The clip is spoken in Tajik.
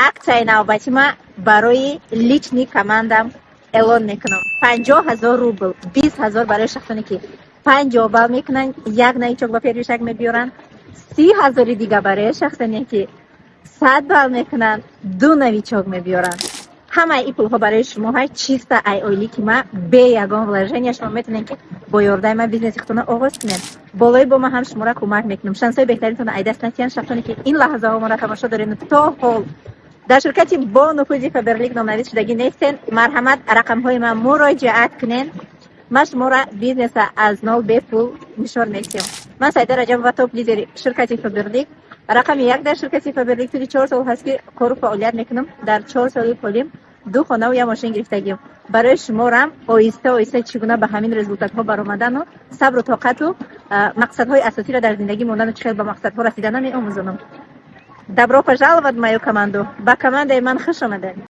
Акцияи навбати ма барои личный командам эълон мекунам: 50 000 рубл, 20 000 барои шахсоне, ки 50 балл мекунанд, як новичок ба первый шаг мебиёранд, 30 000-и дига барои шахсоне, ки 100 балл мекунанд, ду новичок мебиёранд. Ҳамаи ин пулҳо барои шумо ҳай, чисто ай ойлики ма, бе ягон вложения. Шумо метавонед, ки бо ёрдаи ма бизнеси худтона оғоз кунед. Болои бо ма ҳам шуморо кӯмак мекунам. Шансҳои беҳтаринтона ай даст натиҳанд. Шахсоне, ки ин лаҳзаҳо моро тамошо доред, то ҳол дар ширкати бо нуфузи Фаберлик номнавис шудагӣ нестен, марҳамат, рақамҳои ман муроҷиат кунед. Ман шуморо бизнеса аз нол бепул нишон медиҳам. Ман Саида Раҷабова, топ лидери ширкати Фаберлик, рақами як дар ширкати Фаберлик. Тӯли 4 сол ҳаст, ки кору фаъолият мекунам. Дар 4 соли полим ду хонаву як мошин гирифтагим. Барои шуморам оҳиста оҳиста чӣ гуна ба ҳамин результатҳо баромадану сабру тоқату мақсадҳои асосиро дар зиндагӣ мондану чӣ хел ба мақсадҳо расидана меомӯзонам. Добро пожаловать в мою команду! Ба командаи ман хуш омадед!